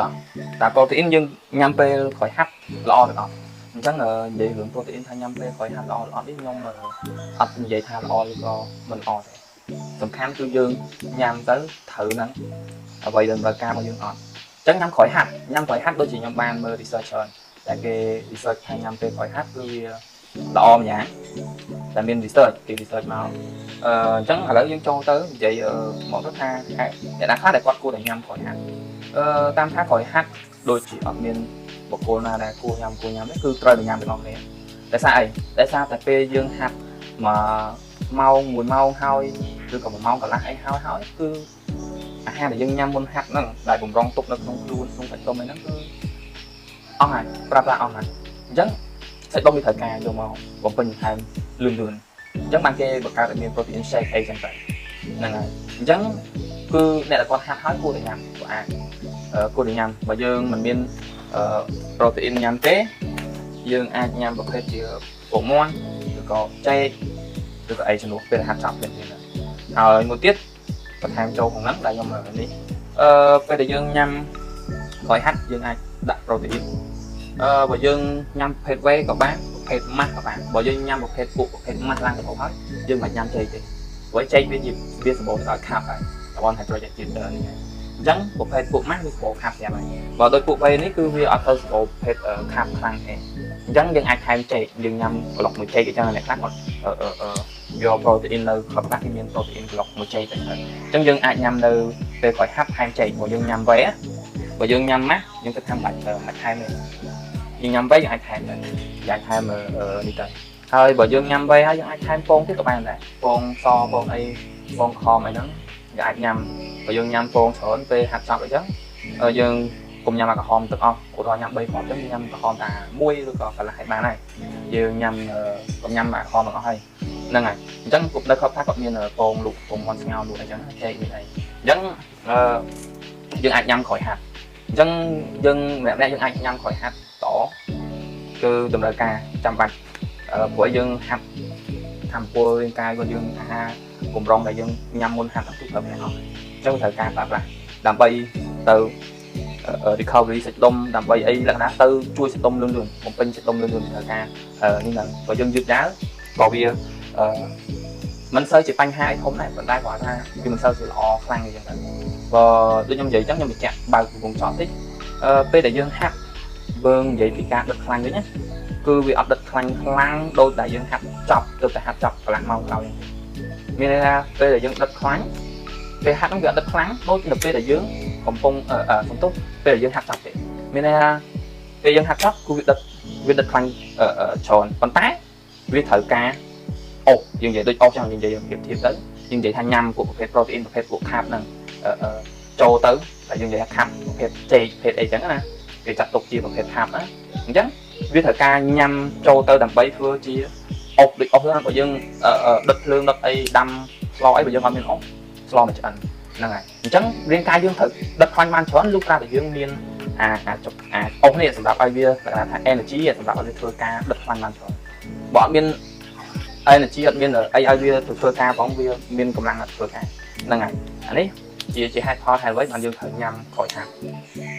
តោះតែ protein យើងញ៉ាំពេលក្រោយហាត់ល្អឬអត់អញ្ចឹងនិយាយរឿង protein ថាញ៉ាំពេលក្រោយហាត់ល្អឬអត់នេះខ្ញុំអត់និយាយថាល្អឬក៏មិនល្អទេសំខាន់គឺយើងញ៉ាំទៅត្រូវហ្នឹងអ្វីដែលតម្រូវការរបស់យើងអត់អញ្ចឹងញ៉ាំក្រោយហាត់ញ៉ាំក្រោយហាត់ដូចជាខ្ញុំបានមើល research ច្រើនតែគេ research ថាញ៉ាំពេលក្រោយហាត់គឺវាល្អម្យ៉ាងតែមាន research គេ research មកអញ្ចឹងឥឡូវយើងចូលទៅនិយាយមកទៅថាអ្នកណាខ្លះដែលគាត់គួរតែញ៉ាំក្រោយហាត់តាមថាក្រោយហាត់ដូចជាអត់មានបុគ្គលណាដែលគួរញ៉ាំគួរញ៉ាំទេគឺត្រូវតែញ៉ាំទាំងអស់គ្នាដោយសារអីដោយសារតែពេលយើងហាត់មួយម៉ោង1ម៉ោងហើយឬក៏1ម៉ោងកន្លះអីហើយហើយគឺអាហារដែលយើងញ៉ាំមុនហាត់ហ្នឹងដែលបំរុងទុកនៅក្នុងខ្លួនក្នុងសាច់ដុំអីហ្នឹងគឺអស់ហើយប្រាប់ថាអស់ហើយអញ្ចឹងសាច់ដុំវាត្រូវការយកមកបំពេញបន្ថែមលឿនលឿនអញ្ចឹងបានគេបង្កើតឲ្យមាន protein shake អីចឹងទៅហ្នឹងហើយអញ្ចឹងគឺអ្នកដែលគាត់ហាត់ហើយគួរតែញ៉ាំក៏អាចគួរតែញ៉ាំបើយើងមិនមាន protein ញ៉ាំទេយើងអាចញ៉ាំប្រភេទជាពងមាន់ឬក៏ចេកឬក៏អីជំនួសពេលហាត់ចប់ភ្លាមៗហើយមួយទៀតបន្ថែមចូលក្នុងហ្នឹងដែលខ្ញុំនេះពេលដែលយើងញ៉ាំក្រោយហាត់យើងអាចដាក់ protein បើយើងញ៉ាំប្រភេទ whey ក៏បានប្រភេទម៉ាស់ក៏បានបើយើងញ៉ាំប្រភេទពួកប្រភេទម៉ាស់ឡើងទៅហើយយើងមិនញ៉ាំចេកទេព្រោះចេកវាជាវាសម្បូរទៅដោយ carb ហើយតំបន់ hydrogen នេះហើយអញ្ចឹងប្រភេទពួកម៉ាស់វាសម្បូរ carb ស្រាប់ហើយបើដូចពួក whey នេះគឺវាអត់ទៅសម្បូរប្រភេទ carb ខ្លាំងទេអញ្ចឹងយើងអាចថែមចេកយើងញ៉ាំប្លុកមួយចេកអញ្ចឹងអ្នកខ្លះគាត់យក protein នៅខ្លះខ្លះគេមាន protein ប្លុកមួយចេកទៅអញ្ចឹងយើងអាចញ៉ាំនៅពេលក្រោយហាត់ថែមចេកបើយើងញ៉ាំ whey បើយើងញ៉ាំម៉ាស់យើងគិតថាមិនបាច់មិនថែមទេយើងញ៉ាំ whey យើងអាចថែមទៅយើងអាចថែមនេះទៅហើយបើយើងញ៉ាំ whey ហើយយើងអាចថែមពងទៀតក៏បានដែរពងសពងអីពងខំអីហ្នឹងយើងអាចញ៉ាំបើយើងញ៉ាំពងច្រើនពេលហាត់ចប់អីចឹងយើងកុំញ៉ាំអាក្រហមទាំងអស់ឧទាហរណ៍ញ៉ាំ3គ្រាប់ចឹងយើងញ៉ាំក្រហមតែមួយឬក៏កន្លះឲ្យបានហើយយើងញ៉ាំកុំញ៉ាំអាក្រហមទាំងអស់ហើយហ្នឹងហើយអញ្ចឹងនៅខប់ថាគាត់មានពងលក់ពងមាន់ស្ងោរលក់អីចឹងចេកមានអីអញ្ចឹងយើងអាចញ៉ាំក្រោយហាត់អញ្ចឹងយើងម្នាក់ៗយើងអាចញ៉ាំក្រោយហាត់តគឺតម្រូវការចាំបាច់ព្រោះយើងហាត់ធម្មពលរាងកាយរបស់យើងអាហារកម្រងដែលយើងញ៉ាំមុនហាត់ហ្នឹងគឺប្រើប្រាស់អស់អញ្ចឹងត្រូវការប្រើប្រាស់ដើម្បីទៅ recovery សាច់ដុំដើម្បីអីលក្ខណៈទៅជួយសាច់ដុំលឿនលឿនបំពេញសាច់ដុំលឿនលឿនត្រូវការនេះហ្នឹងបើយើងយឺតយ៉ាវក៏វាមិនសូវជាបញ្ហាអីធំដែរប៉ុន្តែគាត់ថាវាមិនសូវជាល្អខ្លាំងអីចឹងទៅបើដូចខ្ញុំនិយាយចឹងខ្ញុំបញ្ជាក់បើកវងចប់តិចពេលដែលយើងហាត់យើងនិយាយពីការដិតខ្លាញ់វិញណាគឺវាអត់ដិតខ្លាញ់ខ្លាំងដូចតែយើងហាត់ចប់ទៅតែហាត់ចប់កន្លះម៉ោងក្រោយមានន័យថាពេលដែលយើងដិតខ្លាញ់ពេលហាត់ហ្នឹងវាអត់ដិតខ្លាំងដូចនៅពេលដែលយើងកំពុងសំទោសពេលដែលយើងហាត់ចប់ទេមានន័យថាពេលយើងហាត់ចប់គឺវាដិតខ្លាញ់ច្រើនប៉ុន្តែវាត្រូវការអូសយើងនិយាយដូចអូសចឹងយើងនិយាយប្រៀបធៀបទៅយើងនិយាយថាញ៉ាំពួកប្រភេទ protein ប្រភេទពួក carb ហ្នឹងចូលទៅតែយើងនិយាយថា carb ប្រភេទចេកប្រភេទអីចឹងណាគេចាត់ទុកជាប្រភេទ carb ណាអញ្ចឹងវាត្រូវការញ៉ាំចូលទៅដើម្បីធ្វើជាអុសដូចអុសហ្នឹងបើយើងដុតភ្លើងដុតអីដាំស្លអីបើយើងអត់មានអុសស្លមិនឆ្អិនហ្នឹងហើយអញ្ចឹងរាងកាយយើងត្រូវដុតខ្លាញ់បានច្រើនលុះត្រាតែយើងមានអាអាអុសនេះសម្រាប់ឲ្យវាគេថា energy សម្រាប់ឲ្យវាធ្វើការដុតខ្លាញ់បានច្រើនបើអត់មាន energy អត់មានអីឲ្យវាទៅធ្វើការផងវាមានកម្លាំងធ្វើការហ្នឹងហើយអានេះជាហេតុផលហេតុអ្វីបានយើងត្រូវញ៉ាំក្រោយហាត់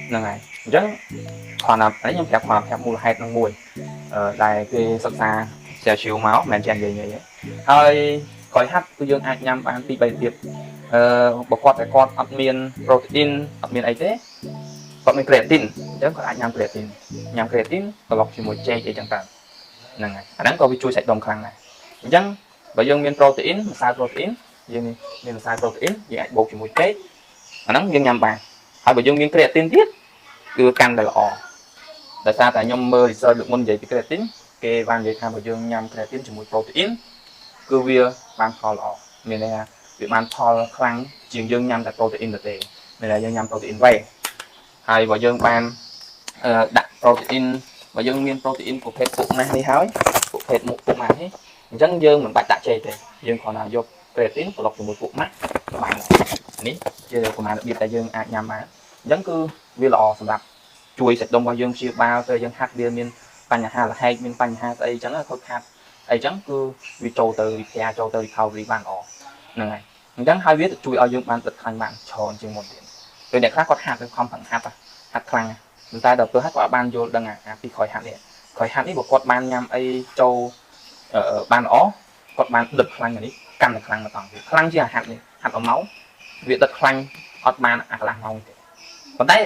ហ្នឹងហើយអញ្ចឹងគ្រាន់តែនេះខ្ញុំប្រាប់គ្រាន់តែប្រាប់មូលហេតុនឹងមួយដែលគេសិក្សាស្រាវជ្រាវមកមិនមែនជានិយាយទេហើយក្រោយហាត់គឺយើងអាចញ៉ាំបាន2 3របៀបបើគាត់តែគាត់អត់មាន protein អត់មានអីទេគាត់មាន creatine អញ្ចឹងគាត់អាចញ៉ាំ creatine ញ៉ាំ creatine ត្រឡប់ជាមួយចេកអីចឹងទៅហ្នឹងហើយអាហ្នឹងក៏វាជួយសាច់ដុំខ្លាំងដែរអញ្ចឹងបើយើងមាន protein ម្សៅ protein យើងមានម្សៅ protein យើងអាចបូកជាមួយចេកអាហ្នឹងយើងញ៉ាំបានហើយបើយើងមាន creatine ទៀតគឺកាន់តែល្អដោយសារតែខ្ញុំមើល research លើកមុននិយាយពី creatine គេបាននិយាយថាបើយើងញ៉ាំ creatine ជាមួយ protein គឺវាបានផលល្អមានន័យថាវាបានផលខ្លាំងជាងយើងញ៉ាំតែ protein ទៅទេមានន័យយើងញ៉ាំ protein whey ហើយបើយើងបានដាក់ protein បើយើងមាន protein ប្រភេទពួកម៉ាស់នេះហើយប្រភេទមុខពួកម៉ាស់នេះអញ្ចឹងយើងមិនបាច់ដាក់ចេកទេយើងគ្រាន់តែយក creatine ប្លុកជាមួយពួកម៉ាស់ក៏បានដែរនេះជាប្រមាណរបៀបដែលយើងអាចញ៉ាំបានអញ្ចឹងគឺវាល្អសម្រាប់ជួយសាច់ដុំរបស់យើងព្យាបាលទៅយើងហាត់វាមានបញ្ហាលហែកមានបញ្ហាស្អីអញ្ចឹងខូចខាតអីចឹងគឺវាចូលទៅ repair ចូលទៅ recovery បានល្អហ្នឹងហើយអញ្ចឹងហើយវាជួយឲ្យយើងបានដិតខ្លាញ់បានច្រើនជាងមុនទៀតពេលអ្នកខ្លះគាត់ហាត់ទៅខំប្រឹងហាត់ហាត់ខ្លាំង តែដល់ពេលហាត់គាត់បានយល់ដឹងអាពីក្រោយហាត់នេះក្រោយហាត់នេះបើគាត់បានញ៉ាំអីចូលបានល្អគាត់បានដិតខ្លាញ់អានេះកាន់តែខ្លាំងមកតង់ខ្លាំងជាងអាហាត់នេះហាត់1ម៉ោងវាដិតខ្លាញ់អត់បានអាកន្លះម៉ោងទេប៉ុន្តែ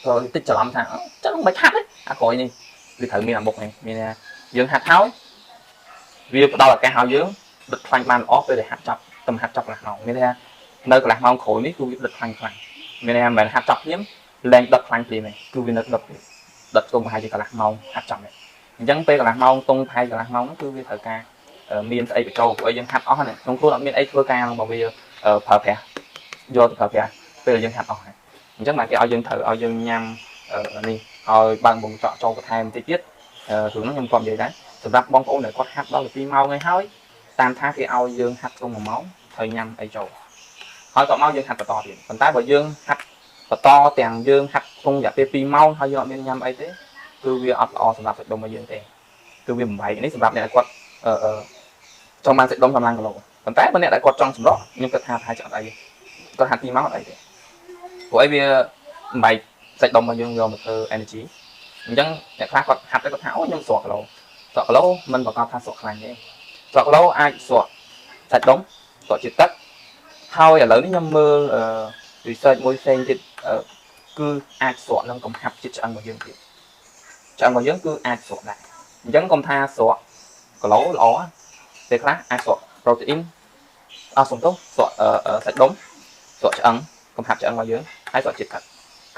ក៏តិចច្រឡំថាចឹងមិនហាត់ទេអាក្រោយនេះវាត្រូវមានអាមុខនេះមានថាយើងហាត់ហើយវាផ្ដល់ឱកាសឲ្យយើងដិតខ្លាញ់បានល្អពេលដែលហាត់ចប់តែហាត់ចប់កន្លះម៉ោងមានថានៅកន្លះម៉ោងក្រោយនេះគឺវាដិតខ្លាញ់ខ្លាំងមានថាមិនមែនហាត់ចប់ភ្លាមលែងដិតខ្លាញ់ភ្លាមទេគឺវានៅដិតដិតទុំប្រហែលជាកន្លះម៉ោងហាត់ចប់នេះអញ្ចឹងពេលកន្លះម៉ោងតុងប្រហែលកន្លះម៉ោងហ្នឹងគឺវាត្រូវការមានស្អីបញ្ចូលព្រោះអីយើងហាត់អស់ហ្នឹងក្នុងខ្លួនអត់មានអីធ្វើការរបស់វាប្រើប្រាស់យកទៅប្រើប្រាស់ពេលយើងហាត់អស់ហើយអញ្ចឹងបានគេឲ្យយើងត្រូវឲ្យយើងញ៉ាំនេះឲ្យបើកវងចកចូលបន្ថែមតិចទៀតរឿងហ្នឹងខ្ញុំគាត់និយាយដែរសម្រាប់បងប្អូនដែលគាត់ហាត់ដល់2ម៉ោងហើយហើយតាមថាគេឲ្យយើងហាត់ក្នុង1ម៉ោងត្រូវញ៉ាំអីចូលហើយក៏មកយើងហាត់បន្តទៀតប៉ុន្តែបើយើងហាត់បន្តទាំងយើងហាត់ក្នុងរយៈពេល2ម៉ោងហើយយើងអត់មានញ៉ាំអីទេគឺវាអត់ល្អសម្រាប់សាច់ដុំរបស់យើងទេគឺវាបំបែកនេះសម្រាប់អ្នកដែលគាត់ចង់បានសាច់ដុំកម្លាំងគីឡូប៉ុន្តែបើអ្នកដែលគាត់ចង់សម្រក់ខ្ញុំគិតថាប្រហែលជាអត់អីទេគាត់ហាត់2ម៉ោងអត់អីទេព្រោះអីវាបំបែកសាច់ដុំរបស់យើងយកមកធ្វើ energy អញ្ចឹងអ្នកខ្លះគាត់ហាត់ទៅគាត់ថាអូខ្ញុំស្រកគីឡូស្រកគីឡូមិនប្រកាសថាស្រកខ្លាញ់ទេស្រកគីឡូអាចស្រកសាច់ដុំស្រកជាតិទឹកហើយឥឡូវនេះខ្ញុំមើល research មួយផ្សេងទៀតគឺអាចស្រកនឹងកំហាប់ជាតិឆ្អឹងរបស់យើងទៀតឆ្អឹងរបស់យើងគឺអាចស្រកដែរអញ្ចឹងកុំថាស្រកគីឡូល្អពេលខ្លះអាចស្រក protein អស់សុំទោសស្រកសាច់ដុំស្រកឆ្អឹងកំហាប់ឆ្អឹងរបស់យើងហើយស្រកជាតិទឹក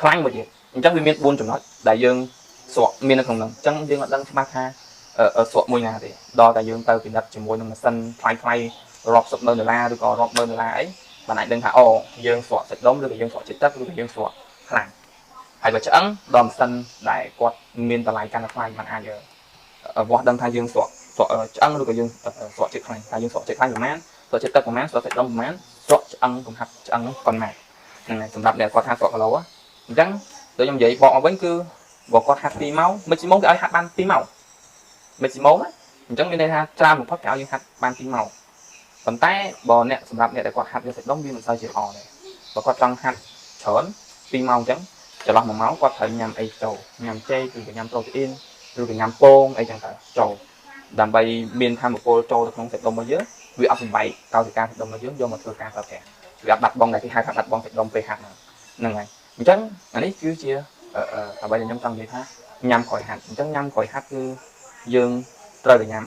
ខ្លាញ់មួយទៀតអញ្ចឹងវាមាន4ចំណុចដែលយើងស្រកមាននៅក្នុងហ្នឹងអញ្ចឹងយើងអត់ដឹងច្បាស់ថាស្រកមួយណាទេដល់តែយើងទៅពិនិត្យជាមួយនឹងម៉ាស៊ីនថ្លៃថ្លៃរាប់សិបម៉ឺនដុល្លារឬក៏រាប់ម៉ឺនដុល្លារអីបានអាចដឹងថាអូយើងស្រកសាច់ដុំឬក៏យើងស្រកជាតិទឹកឬក៏យើងស្រកខ្លាញ់ហើយបើឆ្អឹងដល់ម៉ាស៊ីនដែលគាត់មានតម្លៃកាន់តែថ្លៃបានអាចវាស់ដឹងថាយើងស្រកឆ្អឹងឬក៏យើងស្រកជាតិខ្លាញ់ថាយើងស្រកជាតិខ្លាញ់ប្រហែលស្រកជាតិទឹកប្រហែលស្រកសាច់ដុំប្រហែលស្រកឆ្អឹងកំហាប់ឆ្អឹងហ្នឹងប៉ុន្មានហ្នឹងហើយសម្រាប់អ្នកគាត់ថាស្រកគីឡូអញ្ចឹងដូចខ្ញុំនិយាយបកមកវិញគឺបើគាត់ហាត់2ម៉ោង maximum គេឲ្យហាត់បាន2ម៉ោង maximum ណាអញ្ចឹងមានន័យថាច្រើនបំផុតគេឲ្យយើងហាត់បាន2ម៉ោងប៉ុន្តែបើអ្នកសម្រាប់អ្នកដែលគាត់ហាត់យកសាច់ដុំវាមិនសូវជាល្អទេបើគាត់ចង់ហាត់ច្រើន2ម៉ោងអញ្ចឹងចន្លោះ1ម៉ោងគាត់ត្រូវញ៉ាំអីចូលញ៉ាំចេកឬក៏ញ៉ាំប្រូតេអ៊ីនឬក៏ញ៉ាំពងអីចឹងទៅចូលដើម្បីមានធម៌ពលចូលទៅក្នុងសាច់ដុំរបស់យើងវាអត់បំបែកកោសិកាសាច់ដុំរបស់យើងយកមកធ្វើការប្រើប្រាស់វាអត់បាត់បង់ដែលគេហៅថាបាត់បង់សាច់ដុំពេលហាត់ហ្នឹងហើយអញ្ចឹងអានេះគឺជាអ្វីដែលខ្ញុំចង់និយាយថាញ៉ាំក្រោយហាត់អញ្ចឹងញ៉ាំក្រោយហាត់គឺយើងត្រូវតែញ៉ាំ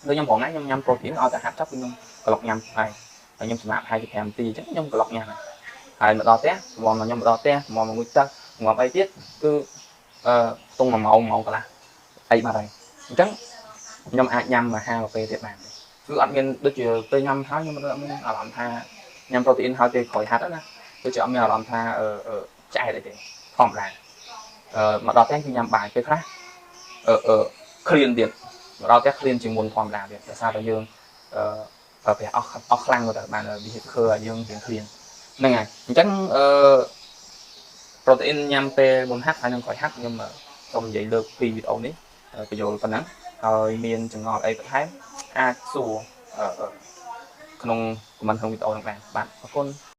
ដូចខ្ញុំប្រហែលខ្ញុំញ៉ាំប្រូតេអ៊ីនឲ្យតែហាត់ចប់គឺខ្ញុំក្លុកញ៉ាំហើយហើយខ្ញុំសម្រាប់ហើយ5នាទីអញ្ចឹងខ្ញុំក្លុកញ៉ាំហើយមកដល់ផ្ទះមកខ្ញុំមកដល់ផ្ទះមកងូតទឹកមកអីទៀតគឺខ្ទង់1ម៉ោង1ម៉ោងកន្លះអីបាត់ហើយអញ្ចឹងខ្ញុំអាចញ៉ាំអាហារកាហ្វេទៀតបានគឺអត់មានដូចជាពេលញ៉ាំហើយខ្ញុំអត់មានអារម្មណ៍ថាញ៉ាំប្រូតេអ៊ីនហើយពេលក្រោយហាត់ណាដូចជាអត់មានអារម្មណ៍ថាឆ្អែតអីទេធម្មតាមកដល់ផ្ទះគឺញ៉ាំបាយពេលខ្លះឃ្លានទៀតមកដល់ផ្ទះឃ្លានជាងមុនធម្មតាទៀតដោយសារតែយើងប្រើប្រាស់អស់ខ្លាំងទៅបានវាឃើឲ្យយើងរៀងឃ្លានហ្នឹងហើយអញ្ចឹងប្រូតេអ៊ីនញ៉ាំពេលមុនហាត់ហើយនឹងក្រោយហាត់ខ្ញុំសូមនិយាយលើកពីវីដេអូនេះបញ្យល់ប៉ុណ្ណឹងហើយមានចង្អុលអីបន្ថែមអាចសួរក្នុង comment ក្នុងវីដេអូហ្នឹងបានបាទអរគុណ។